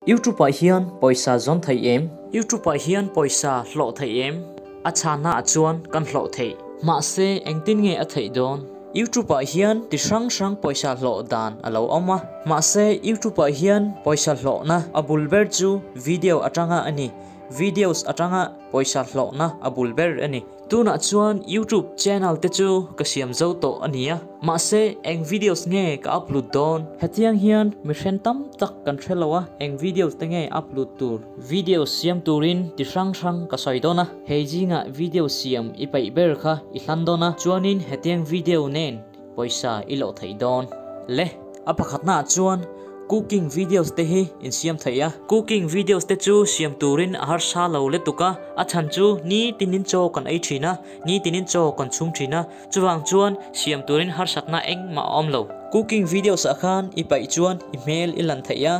YouTube ah hian pawisa zawn theih em? YouTube ah hian pawisa hlawh theih em? A chhana ah chuan kan hlawh theih. Mahse engtin nge a theih dawn? YouTube ah hian ti hrang hrang pawisa hlawh dan a lo awm a. Mahse YouTube ah hian pawisa hlawhna a bul ber chu video atanga a ni. Videos atanga pawisa hlawhna a bul ber a ni. Tunah chuan YouTube channel te chu ka siam zo tawh a nia. Mahse eng videos nge ka upload dawn? Hetiang hian mi hren tam tak kan hre lo a, eng videos te nge upload tur? Videos siam turin ti hrang hrang ka sawi dawn a, hei zingah video siam i peih ber kha i hlan dawn a, chuanin hetiang video nen pawisa i loh theih dawn. Le, a pakhatnaah chuan cooking videos te hi in siam theih a. Cooking videos te chu siam turin a harsa lo lutuk a, a chhan chu ni tinin chaw kan ei thin a, ni tinin chaw kan chhum thin a, chuvang chuan siam turin harsatna engmah a awm lo. Cooking videos ah khan i paih chuan i hmel i lan theih a,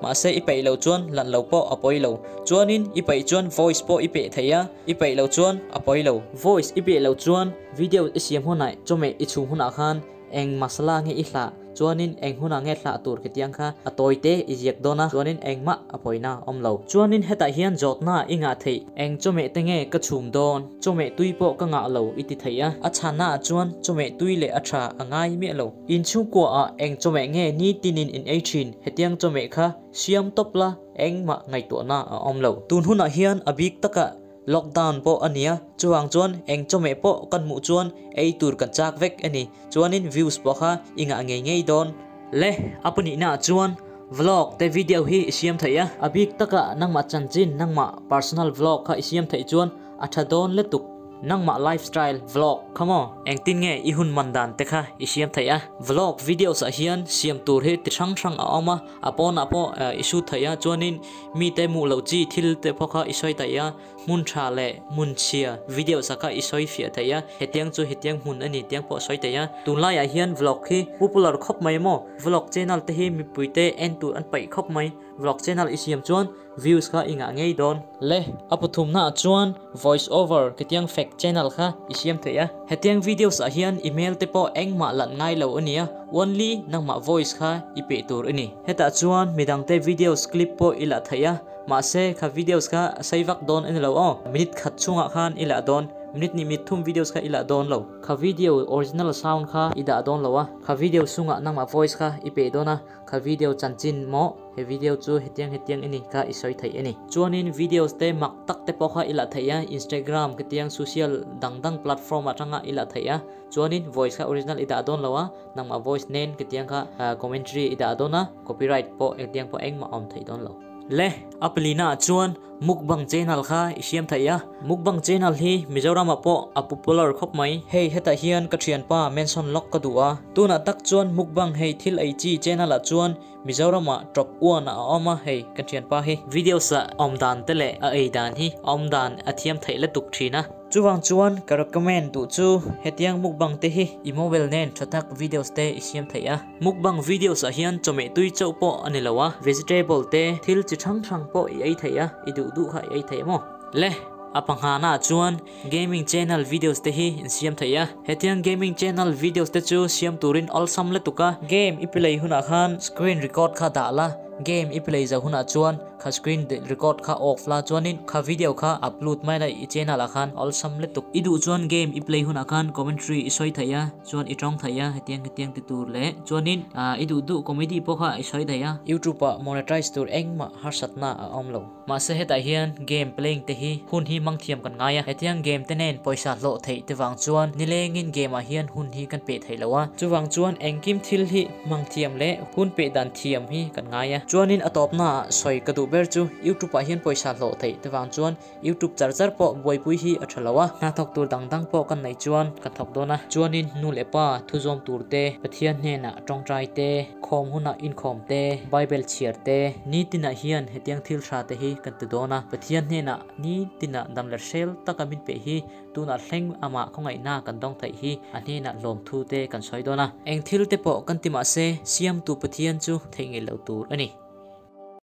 mahse i paih loh chuan lan lo pawh a pawi lo. Chuanin i paih chuan voice pawh i peh thei a, i paih loh chuan a pawi lo. Voice i peh loh chuan video i siam hunah chawhmeh i chhum hunah khan eng masala nge i hlah chuanin eng hunah nge hlah tur khitiang kha a tawi te i ziak dawn a, chuanin engmah a pawina a awm lo. Chuanin hetah hian zawtna i ngah theih, eng chawhmeh te nge ka chhum dawn, chawhmeh tui pawh ka ngah lo i ti theih a, a chhanna ah chuan chawhmeh tui leh a tha a ngai miah lo. Inchhungkua ah eng chawhmeh nge nitinin in ei thin, hetiang chawhmeh kha siam tawp la engmah ngaihtuahna a awm lo. Tun hunah hian a bik takah Lockdown pawh a nia, chuvang chuan eng chawhmeh pawh kan hmuh chuan ei tur kan chak vek a ni. Chuanin views pawh kha i ngah ngei ngei dawn. Le, a pahnihnaah chuan vlog te video hi i siam theih a, a bik takah nangmah chanchin, nangmah personal vlog kha i siam theih chuan a tha dawn lutuk. Nangmah lifestyle vlog kha maw? Engtin nge i hun man dan te kha i siam theih a? Vlog videos ah hian siam tur hi ti hrang hrang a awm a, a pawnah pawh i shoot theih a, chuanin mite hmuh loh chi thil te pawh kha i sawi theih a, hmun tha leh hmun chhia videos ah kha i sawi fiah theih a, hetiang chu hetiang hmun a ni tiang pawh a sawi theih a. Tunlaiah hian vlog hi popular khawp mai maw? Vlog channel te hi mipui te en tur an paih khawp mai. Vlog channel i siam chuan views kha i ngah ngei dawn. Le, a pathumna ah chuan voice over ketiang fake channel kha i siam theih a. Hetiang videos ah hian i hmel te pawh engmah lanh ngai lo a nia, only nangmah voice kha i peh tur a ni. Hetah chuan midang te videos clip pawh i lah theih a, mahse kha videos kha a sei vak dawn a ni lo aw. Minute khat chhungah khan i lah dawn, minute hnih minute thum videos kha i lah dawn lo. Kha video original sound kha i dah dawn lo a, kha video chhungah nangmah voice kha i peh dawn a, Kha video chanchin maw? He video chu hetiang hetiang i ni kha i sawi theih a ni. Chuanin videos te mak tak te pawh kha i lah theih a, Instagram khitiang social dang dang platform atanga i lah theih a, chuanin voice kha original i dah dawn lo a, nangmah voice nen khitiang kha commentary i dah dawn a, copyright pawh engtiang pawh engmah a awm theih dawn lo. Le, a palina ah chuan Mukbang channel kha i siam theih a, Mukbang channel hi Mizoram ah pawh a popular khawp mai. Hei hetah hian ka thianpa mention lawk ka duh a, tunah tak chuan Mukbang hei thil ei chi channel ah chuan Mizoram ah top one ah a awm a hei ka thianpa hi. Videos ah awm dan te leh a ei dan hi a awm dan a thiam theih lutuk thin a. Chuvang chuan ka recommend duh chu hetiang mukbang te hi i mobile nen tha tak videos te i siam theih a. Mukbang videos ah hian chawhmeh tui chauh pawh a ni lo a, vegetable te thil chi hrang hrang pawh i ei theih a, i duh duh kha i ei theih maw? Le, a panghana ah chuan gaming channel videos te hi in siam theih a. Hetiang gaming channel videos te chu siam turin awlsam lutuk a. Game i play hunah khan screen record kha dah la, game i play zo hunah chuan Kha screen record kha off la chuanin kha video kha upload mai la i channel ah khan awlsam lutuk. I duh chuan game i play hunah khan commentary i sawi theih a, chuan i tawng theih a hetiang hetiang ti tur leh chuanin i duh duh comedy pawh kha i sawi theih a. YouTube ah monetize tur engmah harsatna a awm lo. Mahse hetah hian game playing te hi hun hi hmang thiam kan ngai a, hetiang game te nen pawisa hlawh theih te vang chuan nilengin game ah hian hun hi kan peh theih lo a, chuvang chuan engkim thil hi hmang thiam leh hun peh dan thiam hi kan ngai a. Chuanin a tawpnaah sawi ka duh ber chu YouTube ah hian pawisa hlawh theih te vang chuan YouTube char char pawh buaipui hi a tha lo a, hna thawk tur dang dang pawh kan neih chuan kan thawk dawn a. Chuanin nu leh pa thuzawm tur te, Pathian hnenah tawngtai te, khawm hunah inkhawm te, Bible chhiar te, nitinah hian hetiang thil tha te hi kan ti dawn a. Pathian hnenah nitinah dam leh hrel taka min peh hi Tunah thleng amah khawngaihna kan dawng theih hi a hnenah hlawmthu te kan sawi dawn a. Eng thil te pawh kan ti mahse Siamtu Pathian chu theih ngei lo tur a ni.